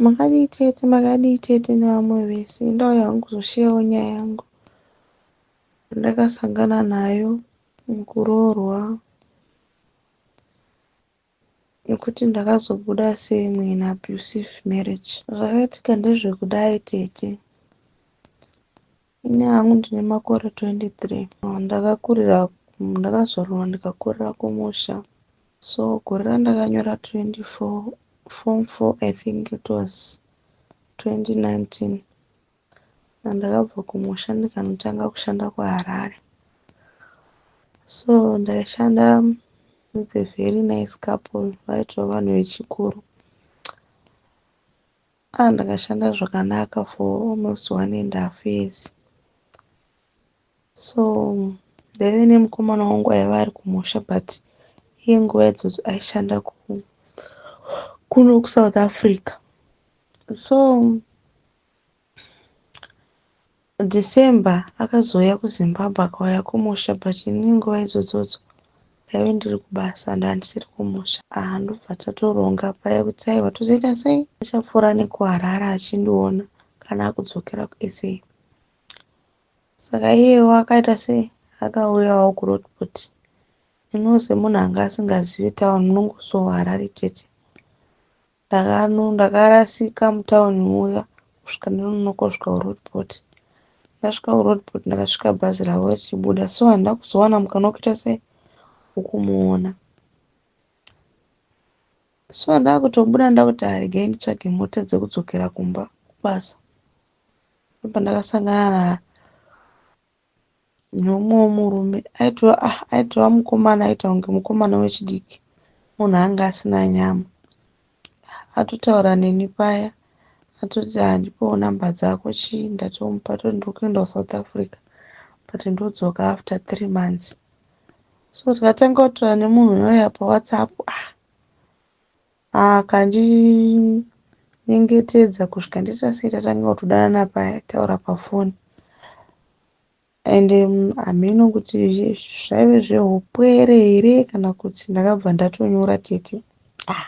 Makadii tete, makadii tete nevamwe vese. Ndauya hangu kuzosheyawo nyaya yangu yandakasangana nayo mukuroorwa nekuti ndakazobuda sei muin abusive marriage. Zvakaitika ndezvekudai tete. Ini hangu ndine makore 23. Ndakakurira, ndakazvarwa ndikakurira kumusha. So gore randakanyora 24 form 4, I think it was 2019, ndakabva kumusha ndikanotanga kushanda kuHarare. So ndaishanda with a very nice couple, vaitova vanhu vechikuru. Ah, ndakashanda zvakanaka for almost 1.5 years. So ndaive nemukomana wangu aiva ari kumusha, but iye nguva idzodzo aishanda kuno kuSouth Africa. So December akazouya kuZimbabwe, akauya kumusha, but inini nguva idzodzodzo ndaive ndiri kubasa, ndandisiri kumusha. Ah, ndobva tatoronga paya kuti aiwa, tozoita sei, achapfuura nekuHarare achindiona kana akudzokera kuSA. Saka iyewo akaita sei, akauyawo kuRoadport. Iniwo semunhu anga asingazivi town, munongozivawo Harare tete, ndakarasika mutauni muya kusvika ndanonoka kusvika kuRoadport. Ndasvika kuRoadport, ndakasvika bhazi ravo richibuda, so handina kuzowana mukana wekuita sei, wokumuona. So ndakutobuda, ndakuti aregai nditsvage mota dzekudzokera kumba kubasa. Ndopandakasangana neumwewo murume aitova, ah, aitova mukomana, aita kunge mukomana wechidiki, munhu anga asina nyama. Atotaura neni paya, atoti handipowo namba dzako chii. Ndatomupa, toti ndiri kuenda kuSouth Africa, but ndodzoka after 3 months. So tikatanga kutaura nemunhu uyoya paWhatsApp. Ah, akandinyengetedza kusvika ndaita sei, tatanga kutodanana paya, taura pafoni. And hameno kuti zvaive zveupwere here kana kuti ndakabva ndatonyora tete. Ah,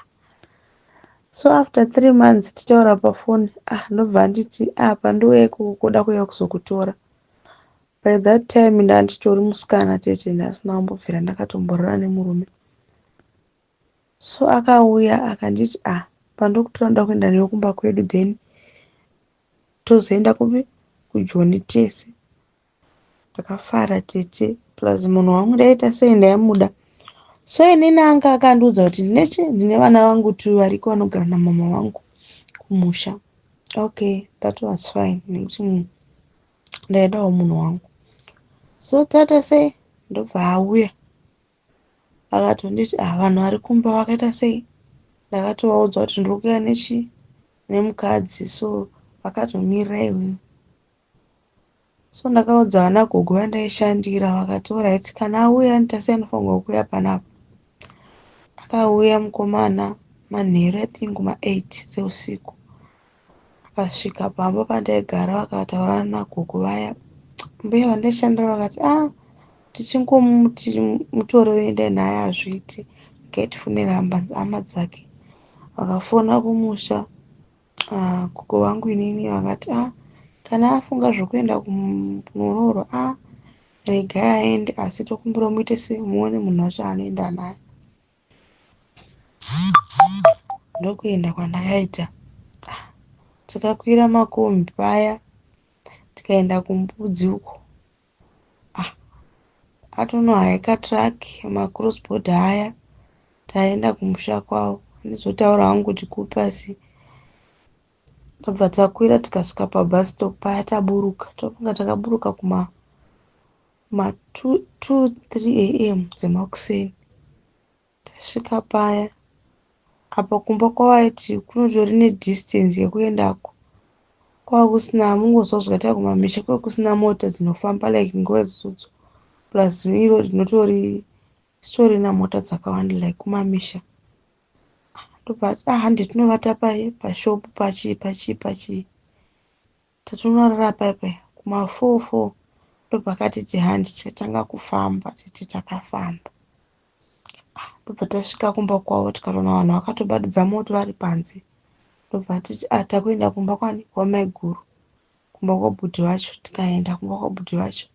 so after 3 months tichitaura pafoni, ah, ndobva anditi, ah, pandiuya ikoko kuda kuuya kuzokutora. By that time ndanditori musikana tete, ndasina kumbobvira ndakatomborara nemurume. So akauya akanditi, ah, pandokutora ndoda kuenda newe kumba kwedu, then tozoenda kupi, kuJoni tese. Ndakafara tete, plus munhu wangu ndaita sei, ndaimuda. So inini anga akandiudza kuti ndinechi ndine vana vangu two variko vanogara namama vangu kumusha. Okay, that was fine nekuti ndaidawo munhu wangu. So tata sei, ndobva auya akatonditi, ah, vanhu vari kumba vakaita sei, ndakatovaudza kuti ndiri kuuya nechi nemukadzi, so vakatomirira iwewe. So ndakaudza vana gogo vandaishandira, vakati alright, kana auya nditasei, anofanirwa kuuya panapa. Akauya mukomana manheru, I think kuma8 dzeusiku. Akasvika pamba pandaigara, vakataurana nagogo vaya, mbuya vandaishandira, vakati, ah, tichingomuti mutore uende naye hazviiti, ngaitifonere hama dzake. Vakafona kumusha. Ah, gogo vangu inini vakati, ah, kana afunga zvokuenda kunoroorwa, ah, regai aende, asi tokumbira muite sei, muone munhu wacho anoenda naye. Ndokuenda kwandakaita. Ah, tikakwira makombi paya, tikaenda kuMbudzi uko. Ah, atonohaika truck, macross border aya, taenda kumusha kwavo. Handizotaura hangu kuti kupi, asi tabva takwira, tikasvika pabus stop paya, taburuka. Tofunga takaburuka kuma 2 3 a.m. dzemakuseni. Tasvika paya apa, kumba kwavaiti kunotori nedistance yekuendako, kwava kusina, mungozwa zvakaita kumamisha, kwava kusina mota dzinofamba like nguva idzodzo, plus iro rinotori sitorina mota dzakawanda like kumamisha. Ndobva ati, ah, hande tinovata pai pashopu, pachii pachii pachii. Tatonorara pai pai kuma4 4. Ndobva katiti handi, tikatanga kufamba titi takafamba. Ndobva tasvika kumba kwavo, tikatoona vanhu vakatobatidza moto vari panze. Ndobva atiti, ah, takuenda kumba kwani? Kwamaiguru, kumba kwabhudhi vacho. Tikaenda kumba kwabhudhi vacho,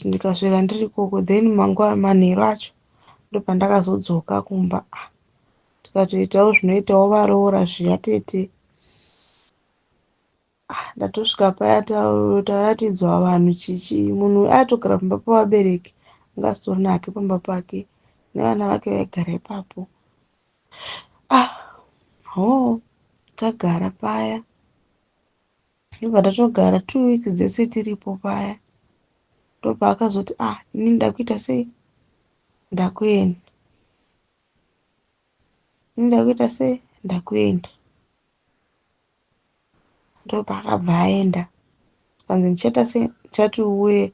ndikaswera ndiri ikoko. Then mangwana manheru acho ndopandakazodzoka kumba. Ah, tikatoitawo zvinoitawo varoora zviya, tete. Ah, ndatosvika paya, taratidzwa vanhu chichi. Munhu aitogara pamba pavabereki, anga asitorina hake pamba pake, nevana vake vaigara ipapo. Ah, hoo, tagara paya, ndobva tatogara 2 weeks dzese tiripo paya. Ndobva akazoti, ah, inini ndakuita sei? Ndakuenda. Ini ndakuita sei? Ndakuenda. Ndopaakabva aenda. Kanzi, ndichaita sei? Ndichati uye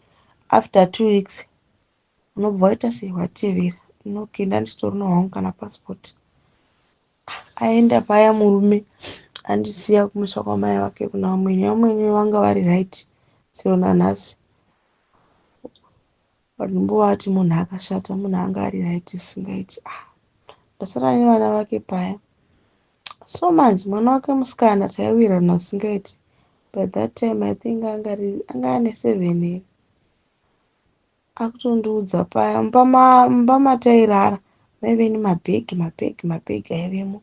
after 2 weeks, unobva waita sei? Watevera. Okay, ndanditorina hangu kana passport. Aenda paya murume, andisiya kumusha kwamai vake kuna vamwene. Vamwene vanga vari right chero nanhasi. Vandimbovati munhu akashata, munhu anga ari right isingaiti. Ah, ndasara nevana vake paya. So manje mwana wake musikana taiwirirana zvisingaiti. By that time I think anga ane 7 here. Akutondiudza paya, mumba matairara maive nemabhegi, mabhegi, mabhegi aivemo.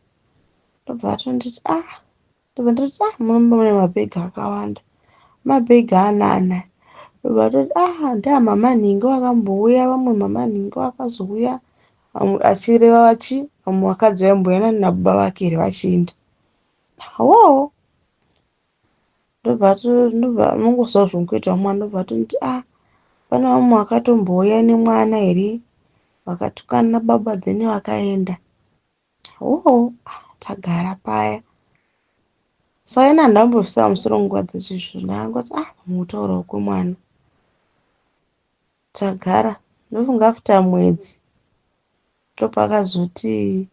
Ndobva atonditi, ah, ndobva ndati, ah, munomba mune mabhegi akawanda, mabhegi anana? Ndobva atoti, ah, ndeamama nhingi vakambouya, vamwe mama nhingi vakazouya, achireva vachi vamwe vakadzi vaimbouya nababa vake here vachiinda wo. Ndobva unongoziva zvongoita mwana. Ndobva atonditi, ah, pane vamwe vakatombouya nemwana here, vakatukana nababa, then vakaenda. Hoo, tagara paya. Saka ini handambobvisa musoro nguva dzacho izvo. Ndakangoti, ah, mutaurawo kwemwana. Tagara, ndofunga after mwedzi ndopakazoti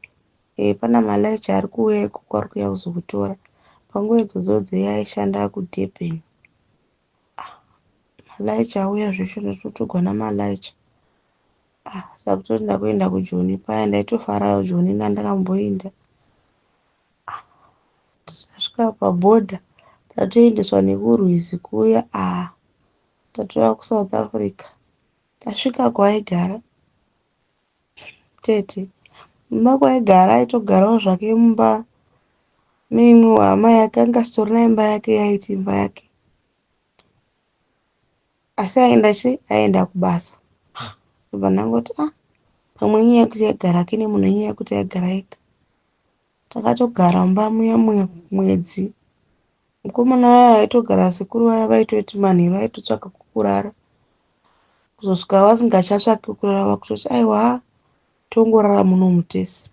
pana malaicha ari kuuya ikoko, ari kuuya kuzokutora. Panguva idzodzo aishanda kuDurban. Ah, malaicha auya zvesho, ndatotorwa namalaicha. Ah, takutoti ndakuenda kuJoni paya. Ndaitofara, Joni ndandakamboenda. Ah, tasvika pabhodha, tatoendeswa nekurwizi kuya. Ah, tatova kuSouth Africa. Tasvika kwaaigara, tete, mumba kwaigara, aitogarawo zvake mumba meimwe hama yake. Anga asitorina imba yake, yaiti imba yake, asi aenda chi aenda kubasa. Ndobva ndangoti, ah, pamwe inyaya yekuti aigara ake nemunhu, inyaya yekuti aigara ega. Takatogara mumba muya muya mwedzi. Mukomana waya aitogara, sekuru vaya vaitoti manheru aitotsvaka kwekurara, kuzosvika vasingachatsvaki kurara, vakutoti, aiwa, tongorara munomu tese.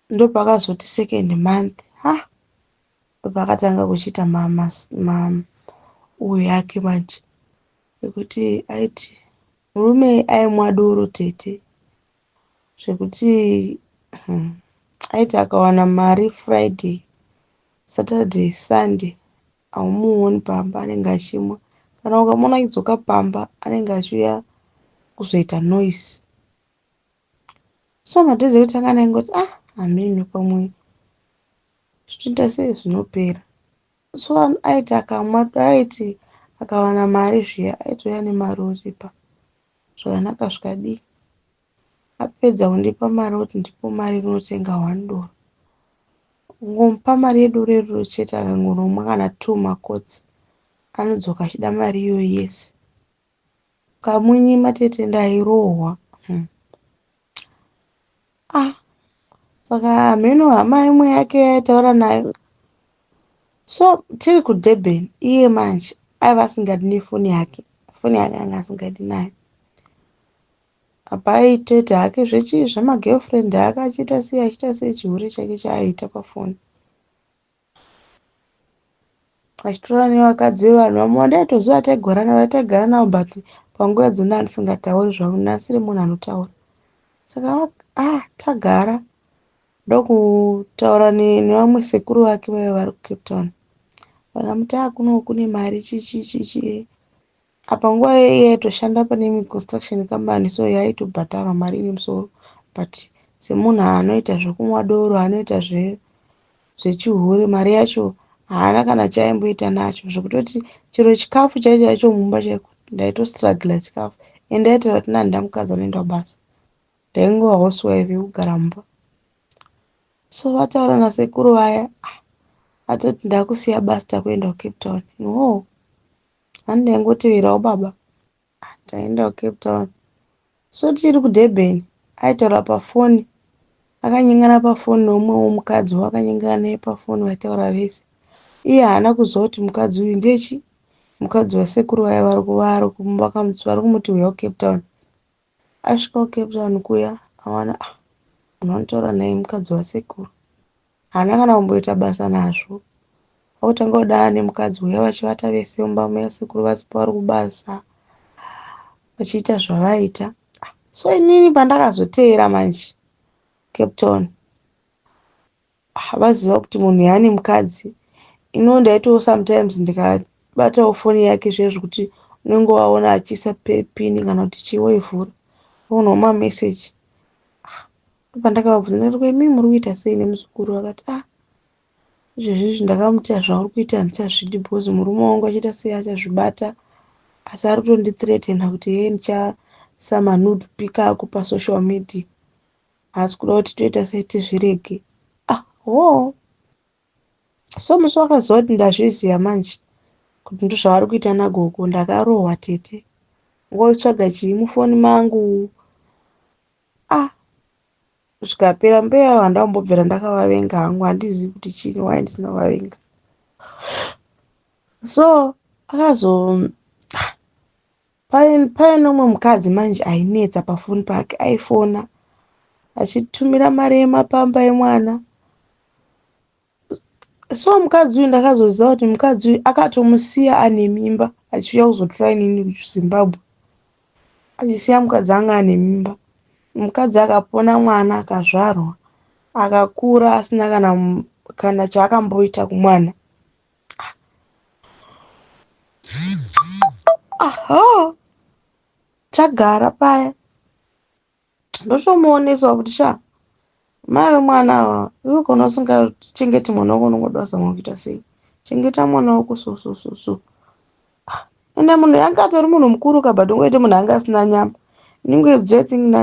Ndopakazoti second month, ha, ndopakatanga kuchiita uyu yake manje, ekuti aiti murume aimwa doro, tete, zvekuti aiti akawana mari Friday, Saturday, Sunday haumuoni pamba, anenge achimwa. Kana ukamuona achidzoka pamba, anenge achiuya kuzoita noise. So madays ekutanga ndaingoti, ah, hameno, pamwe zvinoita sei, zvinopera. So aiti akamwa, aiti akawana mari zviya, aitouya nemari oripa zvakanaka zvikadii. Apedza kundipa mari, oti ndipo mari inotenga one doro. Kungomupa mari yedoro iroro chete, akangonomwa kana two makotsi, anodzoka achida mari iyoyo yese. Kamunyima, tete, ndairohwa. Ah, saka hameno hama imwe yake yaitaura nayo. So tiri kuDurban, iye manje aiva asingadi nefoni yake, foni yake anga asingadi nayo. Apa aitoita hake zvechii, zvemagirlfriend ake, achiita sei, achiita sei, chihure chake chaaiita pafoni, achitora nevakadzi vevanhu vamwe vandaitoziva taigara navo, taigara navo, but panguva idzo ndandisingatauri zvangu, ndasiri munhu anotaura. Saka ah, tagara, ndokutaura nevamwe sekuru vake vaiva vari kuCape Town. Vakamuti, ah, kuno kune mari, chichi chichi. Apa nguva iyoyo yaitoshanda pane imwe construction company, so yaitobhadharwa mari ine musoro, but Semunhu anoita zvekumwa doro, anoita zvechihure, mari yacho haana kana chaaimboita nacho, zvekutoti chero chikafu chaicho chaicho mumba chaiko ndaitostruggle chikafu. Ende aitaura kuti nani ndamukadzi anoenda kubasa, ndaingova housewife yekugara mumba. So vataura nasekuru vaya, atoti ndakusiya basa, takuenda kuCape Town. No, hani ndaingoteverawo baba. Taenda kuCape Town. So tiri kuDurban, aitaura pafoni, akanyengana pafoni neumwewo mukadzi waakanyengana naye pafoni, vaitaura vese. Iye haana kuziva kuti mukadzi uyu ndechi mukadzi wasekuru vaya vari kumuti uya kuCape Town. Asvika kuCape Town kuya, awana munhu anotaura naye mukadzi wasekuru. Haana kana kumboita basa nazvo. Vakutanga kudanana nemukadzi uya, vachivata vese mumba muya, sekuru vasipo, vari kubasa, vachiita zvavaita. So inini pandakazoteera manje Cape Town, vaziva kuti munhu yaane mukadzi. Ino ndaitowo sometimes ndikabatawo foni yake zviya zvekuti unenge waona achiisa pini kana kuti chii, woivhura woonawo mameseji. Ndopandakavabvunza ndikati, "Ko imimi muri kuita sei nemuzukuru?" Vakati, "Ah, izvezvizvi ndakamuti zvauri kuita handichazvidi because murume wangu achiita sei achazvibata, asi ari kutondithreatena kuti hee, ndichaisa manude pic ako pasocial media, haasi kuda kuti toita sei tizvirege." Ah, hoo. So musi wakaziva kuti ndazviziva manje kuti ndozvavari kuita nagogo, ndakarohwa tete. Ngotsvaga chii mufoni mangu? Ah, zvikapera. Mbuya handambobvira ndakavavenga hangu, handizivi kuti chii, why ndisina kuvavenga. So akazo paine umwe mukadzi manje ainetsa pafoni pake, aifona achitumira mari yemapamba emwana. So mukadzi uyu, ndakazoziva kuti mukadzi uyu akatomusiya ane mimba, achiuya kuzotora inini kuZimbabwe, achisiya mukadzi anga ane mimba. Mukadzi akapona, mwana akazvarwa, akakura asina kana chaakamboita kumwana. Aha, tagara paya, ndotomuonesawo kuti sha, mai vemwana ava, iwe kana usingachengeti mwana wako unongoda kuzama kuita sei? Chengeta mwana wako. So so so so ende munhu anga atori munhu mukuru ka, but ungoite munhu anga asina nyama. Inenge I think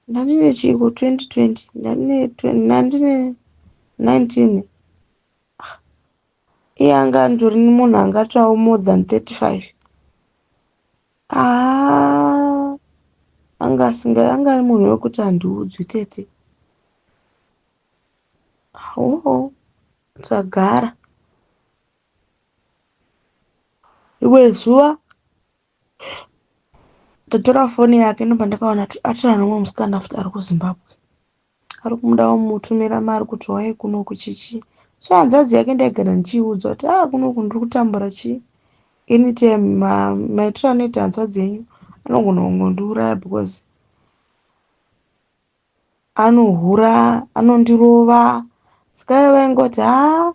ndandine chiko 2020, ndandine 19, iye anga andori munhu angatsvawo more than 35. Aa, anga asinga, anga ari munhu wekuti handiudzwi tete. Oo, tagara. Rimwe zuva ndatora foni yake, ndobva ndakaona atora nomumwe musikana futi ari kuZimbabwe, ari kumuda kumutumira mari kuti wauye kunoku chichi. So hanzvadzi yake ndaigara ndichiiudza kuti a, kunoku ndiri kutambura chii, anytime maitiro anoita hanzvadzi yenyu anogona kungondiuraya because anohura, anondirova. Saka ivo vaingoti, "Haa,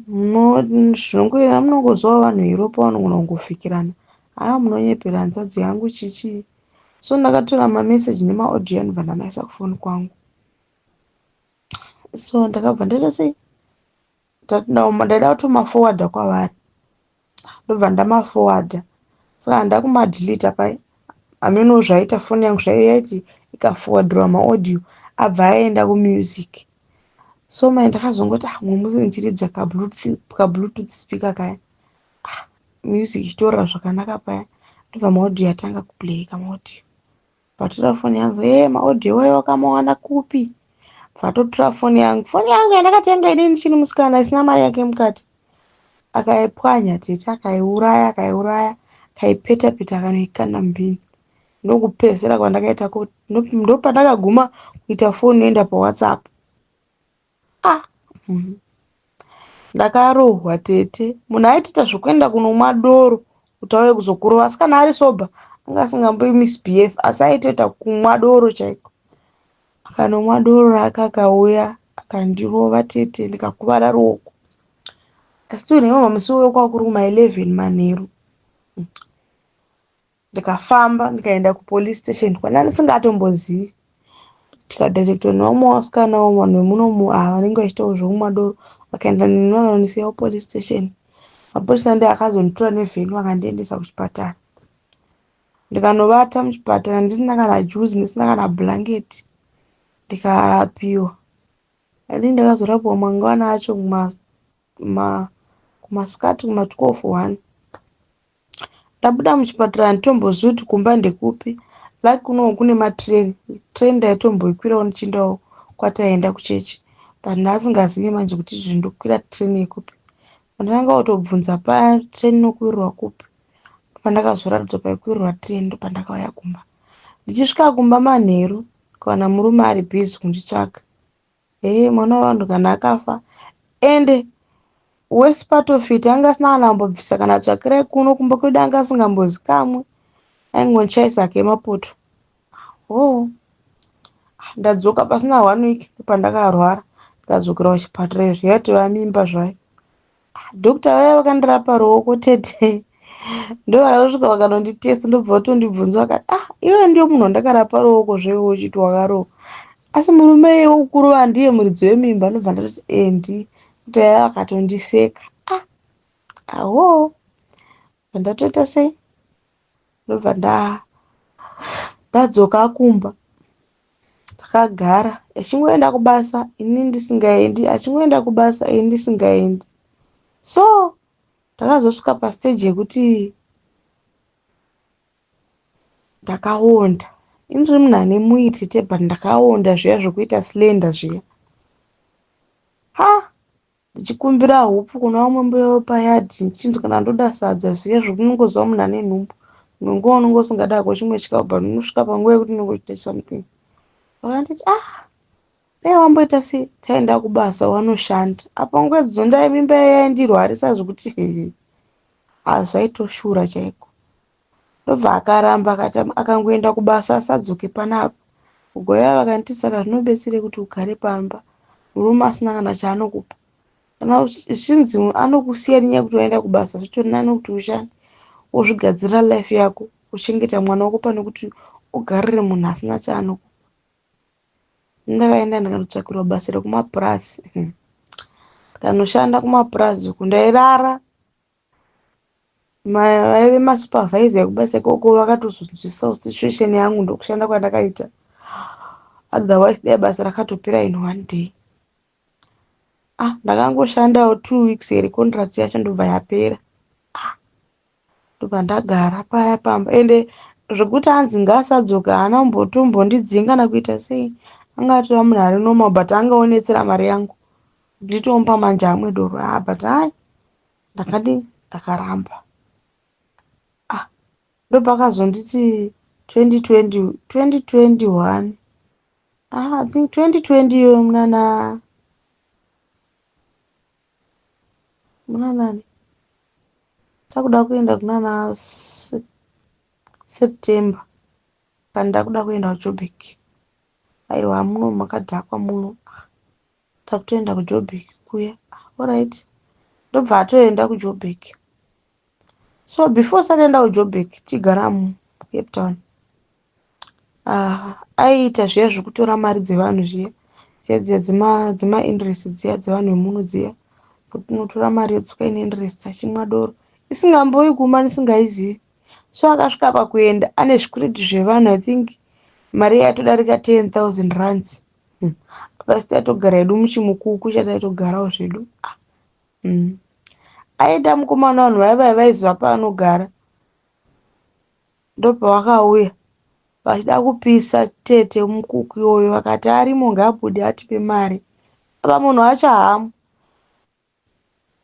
munongozivawo vanhu veropa vanogona kungofikirana. Haa, munonyepera hanzvadzi yangu chichi." So ndakatora mameseji nemaaudio, andobva ndamaisa kufoni kwangu. So ndakabva ndaita sei, ndaida kutomafowadha kwavari, ndobva ndamafowadha. Saka handa kumadhilita pai, hameno zvaita foni yangu, zvaiyaiti ikafowadhirwa maaudio abva aenda kumusic. So mai ndakazongoti, ah, mumwe musi ndichiridza kabluetooth speaker kaya, ah, music ichitorira zvakanaka paya, ndobva maaudio atanga kuplayika maaudio. Vatora foni yangu, e, maaudio wayo wakamawana kupi? Vatotora foni yangu, foni yangu yandakatenga inini ndichiri musikana, isina mari yake mukati. Akaipwanya tete, akaiuraya, akaiuraya, akaipeta peta, akanoikanda mubhini. Ndokupedzisira kwandakaita, ndopandakaguma kuita foni inoenda paWhatsApp. Ah, Ndakarohwa tete. Munhu aitoita zvekuenda kunomwa doro kuti auye kuzokurova, asi kana ari sober anga asingamboi misbehave, asi aitoita kumwa doro chaiko. Akanomwa doro rake, akauya akandirova tete, ndikakuvara ruoko. I still remember musi uyo, kwakuri kuma11 manheru. Ndikafamba ndikaenda kupolice station kwandanga ndisingatombozivi. Ndikadhirektwa nevamwe vasikanawo vanhu vemunomu ava vanenge vachiitawo zvekumwa doro vakaenda neni vakanondisiya kupolice station. Mapurisa ndiwo akazonditora nevheni vakandiendesa kuchipatara. Ndikanovata muchipatara ndisina kana juzi ndisina kana blanket ndikarapiwa. I think ndakazorapiwa mangwana acho kumasikati kuma 12 1. Ndabuda muchipatara handitombozivi kuti kumba ndekupi. Lucky kunoku kune matrain. Train ndaitomboikwirawo ndichiendawo kwataienda kuchechi but ndaasingazivi manje kuti izvi ndokwira train yekupi. Pandakanga kutobvunza paya train inokwirirwa kupi ndopandakazoratidzwa paikwirirwa train ndopandakauya kumba. Ndichisvika kumba manheru ndikawana murume ari busy kunditsvaga. Hee mwana wevanhu kana akafa ende worst part of it anga asina kana kumbobvisa kana tsvakirai kuno kumba kwedu anga asingambozikamwe aingondichaisa hake mapoto hoo ndadzoka pasina one week ndopandakarwara ndikadzokera kuchipatara izvo yaitova mimba zvayo Doctor vaya vakandirapa ruoko tete ndovakasvika vakanonditesta ndobva vatondibvunza vakati ah iwe ndiyo munhu wandakarapa ruoko zveiwe uchiti wakarohwa asi murume iwe ukurova ndiye muridzi wemimba ndobva ndatoti endi kuti aya akatondiseka ah aho ndatoita sei ndobva ndadzoka kumba takagara achingoenda kubasa ini ndisingaendi achingoenda kubasa ini ndisingaendi so ndakazosvika pastage yekuti ndakaonda ini ndiri munhu ane muiri tete but ndakaonda zviya zvekuita slender zviya ha ndichikumbira hupfu kuna vamwe mbuya vepayard ndichinzi kana ndoda sadza zviya zvekunongoziva munhu ane nhumbu imwe nguva unonge usingada hako chimwe chikafu but unosvika panguva yekuti unenge uchida something vakanditi ah dai wamboita sei taenda kubasa wanoshanda apa nguva idzo ndai mimba yaindirwarisa zvekuti hazvaitoshura chaiko Ndobva akaramba akati akangoenda kubasa asadzoke panapa. Gogo vaya vakanditi saka zvinobetserei kuti ugare pamba murume asina kana chaanokupa. Kana zvichinzi anokusiya nenyaya yekuti waenda kubasa zvitori nani kuti ushande wozvigadzirira life yako wochengeta mwana wako pane kuti ugarire munhu asina chaanokupa. Ndakaenda ndikanotsvakirwa basa rekumapurazi ndikanoshanda kumapurazi uku ndairara vaive masupervisor ekubasa ikoko vakatozonzwisisawo situation yangu ndokushanda kwandakaita otherwise dai basa rakatopera in one day ah ndakangoshandawo 2 weeks here contract yacho ndobva yapera. Ah ndobva ndagara paya pamba ende zvekuti anzi ngaasadzoka haana kumbotombondidzinga kana kuita sei anga atova munhu ari normal but angaonetsera mari yangu nditomupa manje amwe doro ah but hai ndakadii ndakaramba. Ah ndopakazonditi 2020 2021 ah I think 2020 iyoyo munana munanani takuda kuenda kunana September kana ndakuda kuenda kuJoburg aiwa muno makadhakwa muno takutoenda kuJoburg kuya. Alright ndobva atoenda kuJoburg. So before sati aenda kuJoburg tigara muCape Town aiita zviya zvekutora mari dzevanhu zviya dziya dziya dzemainterest dziya dzevanhu vemuno dziya dzekuti unotora mari yodzoka ine interest achimwa doro isingambouyi kumba ndisingaizivi. So akasvika pakuenda ane zvikwereti zvevanhu I think mari yaitodarika 10,000 rands. Apa isu taitogara hedu muchimukuku chataitogarawo zvedu. Ah. Aenda mukomana vanhu vaya vaya vaiziva paanogara ndopavakauya vachida kupisa tete mukuku iwoyo vakati arimo ngaabude atipe mari apa munhu wacho haamo.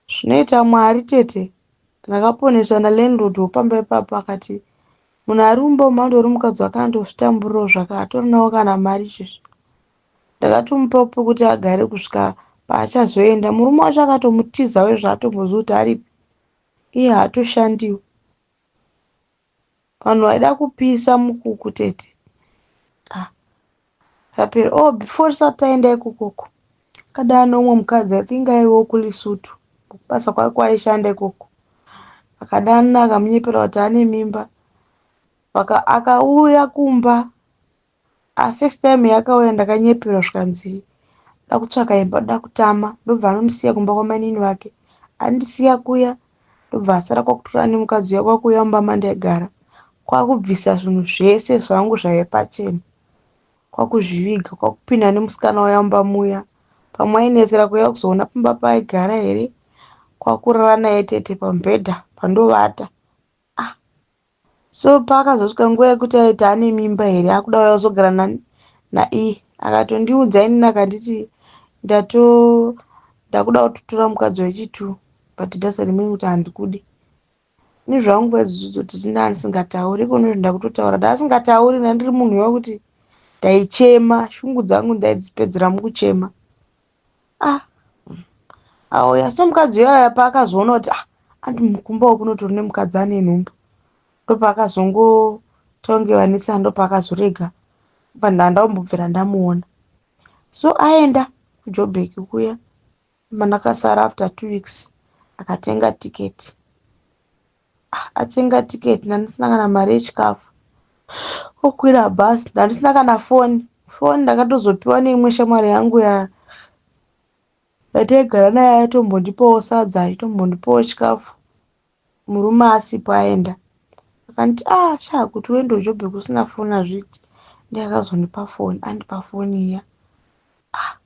Zvinoita Mwari tete ndakaponeswa nalandlord wepamba ipapo akati munhu ari mumba umu andori mukadzi wake anotozvitamburirawo zvake hatorinawo kana mari izvezvi. Ndakatomupa pekuti agare kusvika paachazoenda murume wacho akatomutizawo izvo haatombozivi kuti aripi iye haatoshandiwo. Vanhu vaida kupisa mukuku tete. Ah zvapera oh before tisati taenda ikokoko akadana neumwe mukadzi I think aivawo kuLesotho kubasa kwake kwaaishanda ikoko. Akadanana akamunyepera kuti ane mimba akauya kumba. Ah, first time yakauya ndakanyeperwa zvikanzi da kutsvaka imba, da kutama. Ndobva anondisiya kumba kwamainini vake. Andisiya kuya, ndobva asara kwakutora nemukadzi uya, kwakuuya mumba mandaigara, kwakubvisa zvinhu zvese zvangu zvaive pachena, kwakuzviviga, kwakupinda nemusikana uya mumba muya. Pamwe ainetsera kuuya kuzoona pamba paaigara here, kwakurara naye tete pamubhedha pandovata. Ah, so paakazosvika nguva yekuti aiti ane mimba here, akuda uya kuzogara nani naiye, akatondiudza inini, akanditi ndato ndakuda kutotora mukadzi wechitu, but it doesn't mean kuti handikudi. Ini zvangu nguva idzodzo tete ndandisingatauri, iko ndozvo ndakutotaura ndasingatauri. Ndandiri munhu wekuti ndaichema, shungu dzangu ndaidzipedzera mukuchema. Ah, auya so mukadzi uyaya paakazoona kuti ah, anti mukumba ukunotori nemukadzi ane nhumbu, ndopaakazongotonge vanetsana, ndopaakazorega pandandaumbobvira ndamuona. So aenda kuJobek kuya, mandakasara after 2 weeks akatenga tiketi. Ah, atenga tiketi, ndandisina kana mari yechikafu, okwira bhasi, ndandisina kana foni. Foni ndakatozopiwa neimwe shamwari yangu ya yataigara naye, aitombondipawo sadza, aitombondipawo chikafu murume asipo aenda. Akanditi, "Ah sha, kuti uende uJobek usina foni hazviiti." Ndiye akazondipa foni. Andipa foni iya, ah,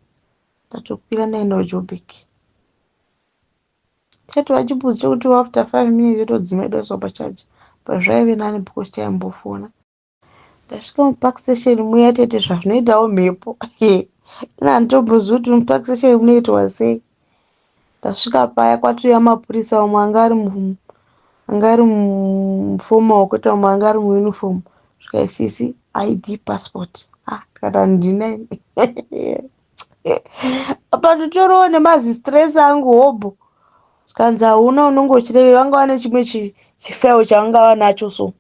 ndatokwira ndaenda kuJobek. Chatova chibhuzi chekuti after 5 minutes yotodzima, idoiswa pachaji, but zvaive nani because taimbofona. Ndasvika muPark Station muya tete, zvazvinoitawo mhepo, ina handitombozivi kuti muPark Station munoitwa sei. Ndasvika paya, kwatouya mapurisa, umwe anga ari muformal, kwete umwe anga ari muuniform. Svikai, "Sisi, ID, passport." Ah, ndikati handina. Apa nditoriwo nemazistress angu hobho. Zvikanzi, "Hauna, unonge uchirevei?" Vanga vane chimwe chifail chavanga vanacho, so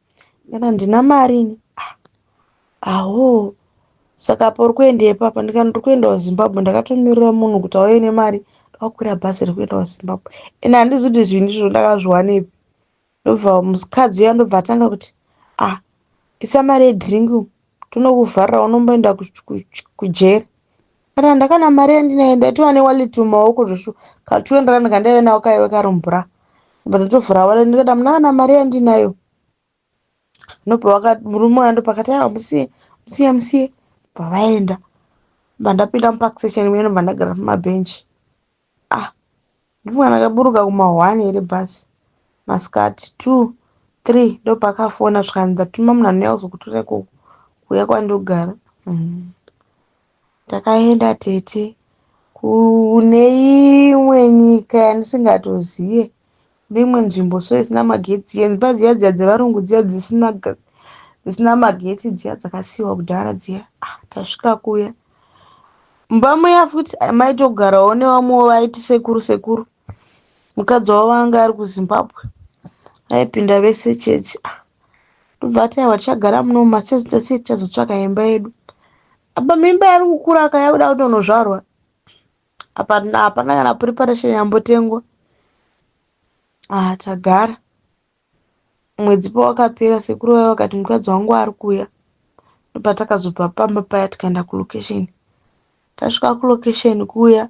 ndikati handina mari ini. Ah, aho, saka apa uri kuendepi apa? Ndikati ndiri kuenda kuZimbabwe, ndakatomirira munhu kuti auye nemari, ndakakwira bhazi rekuenda kuZimbabwe. Ende handizi kuti zvinhu izvozvo ndakazviwanepi. Ndobva mukadzi uya ndobva atanga kuti, "Ah, isa mari yedrink, tonokuvharira, unomboenda kujeri." Kana ndakana mari yandinayo, ndaitova newallet mumaoko zveshu, ka200 kandaive nawo kaive kari mubra, ndobva ndatovhura wallet, ndikati hamuna kana mari yandinayo. Ndobva murume uya ndopakati, "Aiwa, musiye, musiye, musiye." Bva vaenda. Bva ndapinda muPark Station muya, ndobva ndagara pamabhenji. Ah, ndifunga ndakaburuka kuma1 here bhasi masikati, 2, 3, ndopakafona zvikanzi ndatuma munhu anouya kuzokutora ikoko kuuya kwandogara. Ndakaenda tete kune imwe nyika yandisingatoziye, kune imwe nzvimbo so isina magetsi, dzimba dziya dziya dzevarungu dziya dzisina magetsi, dziya dzakasiyiwa kudhara dziya. Ah, tasvika kuya mumba muya futi maitogarawo nevamwewo vaiti sekuru, sekuru, mukadzi wavo anga ari kuZimbabwe, vaipinda vese chechi. Ah, ndobva ati, "Aiwa, tichagara muno masesi, tichazotsvaka imba yedu." Apa mimba yari kukura ka, yakuda kutonozvarwa. Apa hapana kana preparation yambotengwa. Ah, tagara. Mwedzi pawakapera, sekuru vaya vakati mukadzi wangu ari kuuya. Ndopatakazobva pamba paya, tikaenda kulocation. Tasvika kulocation kuya,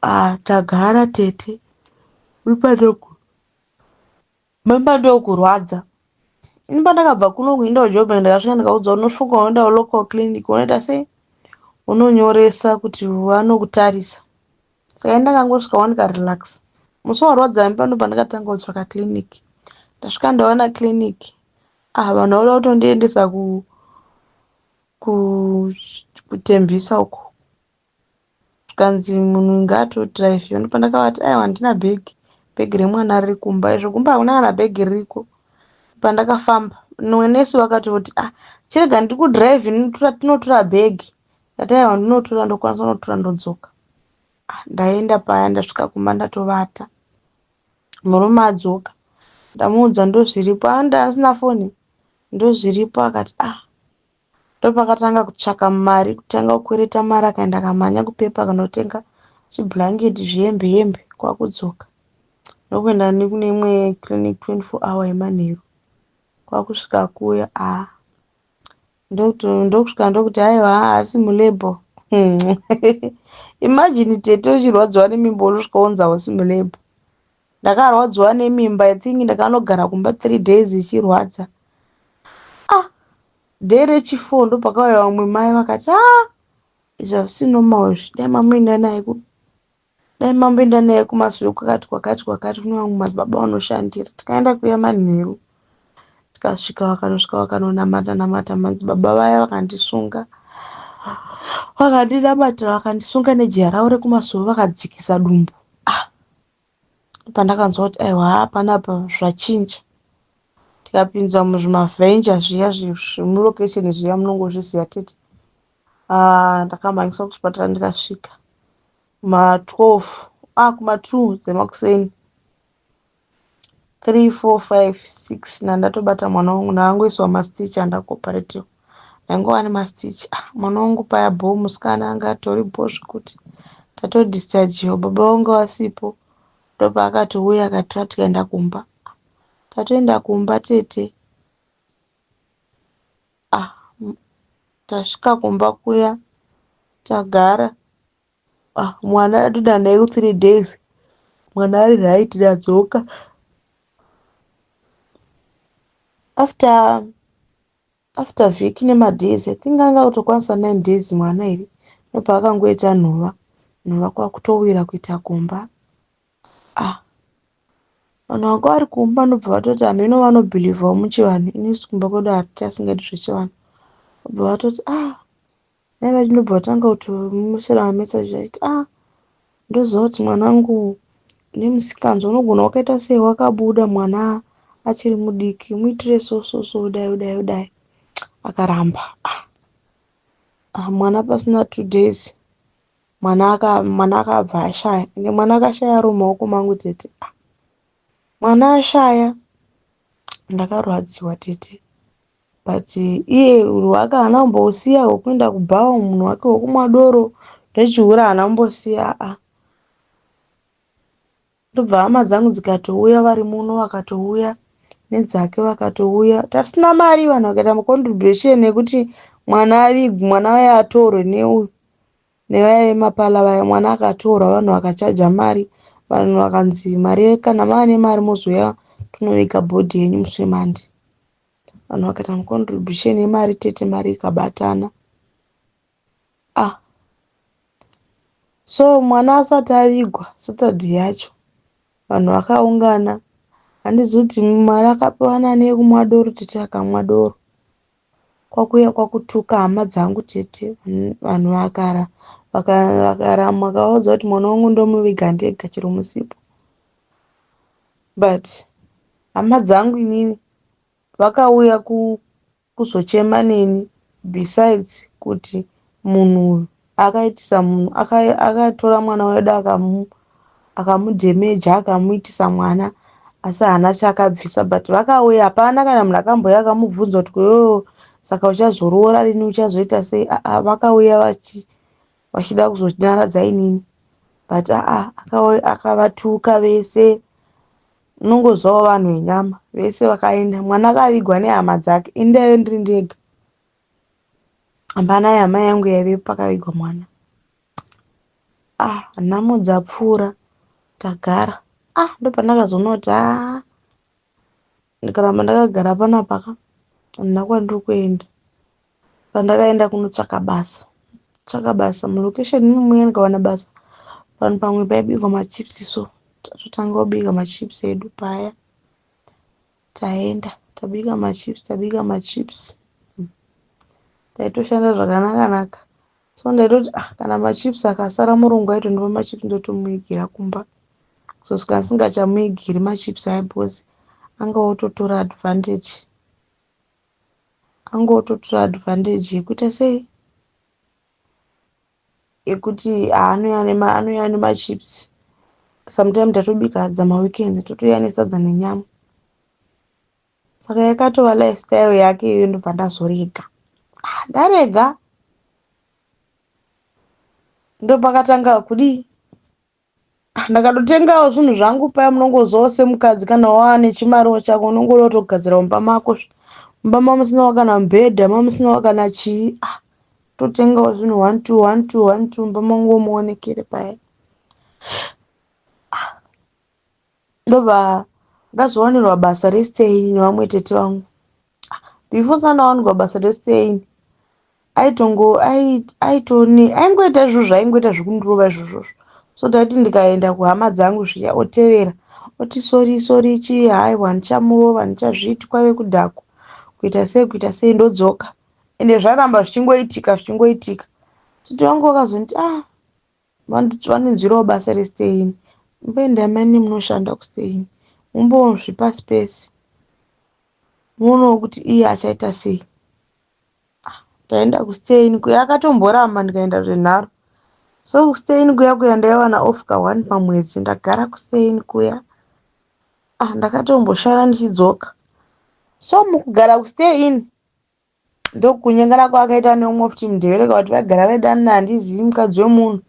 ah, tagara tete, mimba ndokurwadza. Ini pandakabva kuno kuenda kuJoburg, ndakasvika ndikaudzwa, unosvika unoenda kulocal clinic, unoita sei, unonyoresa kuti vanokutarisa. Saka ini ndakangosvikawo ndikarelax. Musi warwadza mimba ndopandakatanga kutsvaka clinic. Ndasvika ndaona clinic, ah, vanhu vauda kutondiendesa kuTembisa uko, zvikanzi munhu ngaatodhiraivhiwa. Ndopandakavati, "Aiwa, handina bhegi, bhegi remwana riri kumba." Izvo kumba hakuna kana bhegi ririko. Pandakafamba nesi vakatoti, "Ah, chirega ndikudhiraivhi, tinotora bhegi." Ndati, "Aiwa, ndinotora, ndokwanisa kunotora ndodzoka." Ah, ndaenda paya, ndasvika kumba ndatovata. Murume adzoka, ndamuudza ndozviripo, anda asina foni, ndozviripo. Akati, "Ah." Ndopakatanga kutsvaka mari, kutanga kukwereta mari, akaenda akamhanya kuPep akanotenga chiblanketi, zvihembe hembe, kwakudzoka, ndokuenda nekune imwe clinic 24 hour yemanheru. Kwakusvika kuya, ah, Ndokusvika ndokuti haiwa haasi mulabor. Imagine tete uchirwadziwa nemimba unosvika wonzi hausi mulabor. Ndakarwadziwa nemimba, I think ndakanogara kumba 3 days ichirwadza. Ah, day rechi4 ndopakauya vamwe mai vakati, ah, izvi hazvisi normal izvi, dai mamuenda naye ku dai mamboenda naye kumasure kwakati kwakati kwakati kune vamwe madzibaba vanoshandira. Tikaenda kuya manheru, tikasvika, vakanosvika vakanonamata namata madzibaba vaya, vakandisunga, vakandinamatira, vakandisunga nejira ravo rekumasure, vakadzikisa dumbu. Ah, pandakanzwa kuti aiwa, panapa zvachinja. Tikapinzwa muzvimavhenja zviya zvemulokesheni zviya, munongozviziva tete. Ah, ndakamhanyiswa kuchipatara, ndikasvika kuma-12, ah, kuma-2 dzemakuseni. 3, 4, 5, 6 nandatobata mwana wangu, ndaangoiswa mastitch, andakuoperatiwa, ndaingova nemastitch. Ah, mwana wangu paya bho, musikana anga atori bho zvekuti tatodischargiwa. Baba vangu vasipo, ndopaakatouya akatora, tikaenda kumba. Tatoenda kumba tete, ah, tasvika kumba kuya, tagara. Ah, mwana atoda naye 3 days, mwana ari right. Ndadzoka after vhiki nemadays, I think anga kutokwanisa 9 days mwana here, ndopaakangoita nhova nhova, kwakutowira kuita kumba. Ah, vanhu vanga vari kumba ndobva vatoti hameno vanobhilivhawo muchivanhu, inisu kumba kwedu hatichasingadi zvechivanhu. Vobva vatoti, ah, mai vacho ndobva vatanga kutomusira mameseji achiti, ah, ndoziva kuti mwana wangu nemusikanzwa unogona wakaita sei, wakabuda mwana achiri mudiki, muitire so so so, dai udai udai. Akaramba. Ah, ah, mwana pasina 2 days mwana akabva ashaya. Ende mwana akashaya ari mumaoko mangu tete. Ah, mwana ashaya, ndakarwadziwa tete, but iye wake haana kumbosiya hwekuenda kubhawa, munhu wake wekumwa doro rechihure haana kumbosiya. A, ndobva hama dzangu dzikatouya, vari muno vakatouya nedzake, vakatouya tasina mari. Vanhu vakaita macontribution ekuti mwana avigwe, mwana waya atorwe neuyu nevaya vemapala vaya. Mwana akatorwa, vanhu vakachaja mari, vanhu vakanzi mari, kana mava nemari mozouya tonoviga body yenyu musi weMonday. Vanhu vakaita macontribution emari tete, mari ikabatana. Ah, so mwana asati avigwa, Saturday yacho vanhu vakaungana. Handizivi kuti mari akapiwa nani yekumwa doro tete, akamwa doro kwakuuya kwakutuka hama dzangu tete. Vanhu vakaramwa, akavaudza kuti mwana wangu ndomuviga ndega chero musipo. But hama dzangu inini vakauya kuzochema neni, besides kuti munhu uyu akaitisa munhu, akatora mwana wedu, akamudhemeja, akamuitisa mwana, asi haana chaakabvisa. But vakauya, hapana kana munhu akambouya akamubvunza kuti, iwewe saka uchazoroora rini, uchazoita sei? Aa, vakauya vachida kuzonyaradza inini, but aa, akavatuka vese. Unongozivawo vanhu venyama. Vese vakaenda, mwana akavigwa nehama dzake, ini ndaive ndiri ndega, hapana hama yangu yaivepo pakavigwa mwana. Ah, nhamo dzapfuura, tagara. Ah, ndopandakazoona kuti aa, ndikaramba ndakagara panapa ka, handina kwandiri kuenda. Pandakaenda kunotsvaka basa, tsvaka basa mulokesheni imomuya, ndikawana basa vanhu pamwe paibikwa machips, so tatotanga kubika machips edu paya. Taenda tabika machips, tabika machips, taitoshanda zvakanaka naka. So ndaitoti, ah, kana machips akasara, murungu aitondipa machips, ndotomuigira kumba. Kuzosvika ndisingachamuigiri machips aya, because anga ototora advantage, anga ototora advantage yekuita sei, yekuti anouya nemachips. Sometime tatobika sadza maweekends, totouya nesadza nenyama, saka yakatova lifestyle yake iyoyo. Ndobva ndazorega. Ah, ndarega, ndopakatanga kudii, ndakatotengawo zvinhu zvangu paya. Munongozivawo semukadzi, kana waane chimariwo chako, unongoda kutogadzira mumba mako. Mumba mamusinawo kana mubhedha, mamusinawo kana chii. Ah, totengawo zvinhu 1 2 1 2 1 2 mumba mangu muonekere paya. Ah, ndobva ndazowanirwa basa restay nevamwe tete vangu. Ah, before sandawanirwa basa restay, aitongo aitoni aingoita izvozvo, aingoita zvekundirova izvozvozvo. So taiti ndikaenda kuhama dzangu zviya, otevera oti, "Sorry, sorry." Chii? Haiwa, ndichamurova, ndichazviti kwave kudhakwa, kuita sei, kuita sei, ndodzoka. Ende zvaramba zvichingoitika, zvichingoitika. Tete vangu vakazonditi, "Ah, vanonzwirawo basa restay-in, mboendai mani munoshanda kustay-in, mumbozvipa space, muonewo kuti iye achaita sei." Ndaenda kustay-in kuya, akatomboramba, ndikaenda zvenharo. So kustay-in kuya kuya ndaiwana off ka1 pamwedzi. Ndagara kustay-in kuya, ah, ndakatomboshanda ndichidzoka. So mukugara kustay-in, ndokunyengana kwaakaita neumwe futi muDhevereka, kuti vaigara vaidanana, handizivi mukadzi wemunhu.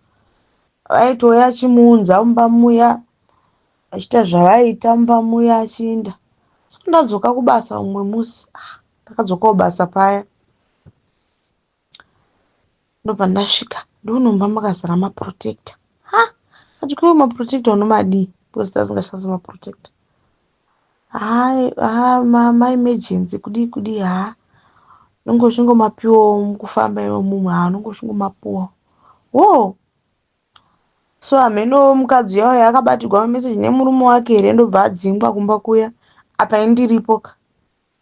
Vaitouya achimuunza mumba muya, achiita zvavaiita mumba muya, achiinda. So ndadzoka kubasa umwe musi, ah, ndakadzoka kubasa paya, ndobva ndasvika, ndoona mumba makazara maprotector. Ha, ati, "Kuiwo maprotector unomadii?" Because tasingashandisi maprotector. Ha, maemergency, kudii kudii. Ha, unenge uchingomapiwawo mukufamba imomo. Ha, unenge uchingomapuwawo wo. So hameno mukadzi uya uya akabatirwa mameseji nemurume wake here, ndobva adzingwa kumba kuya. Apa indiripo ka.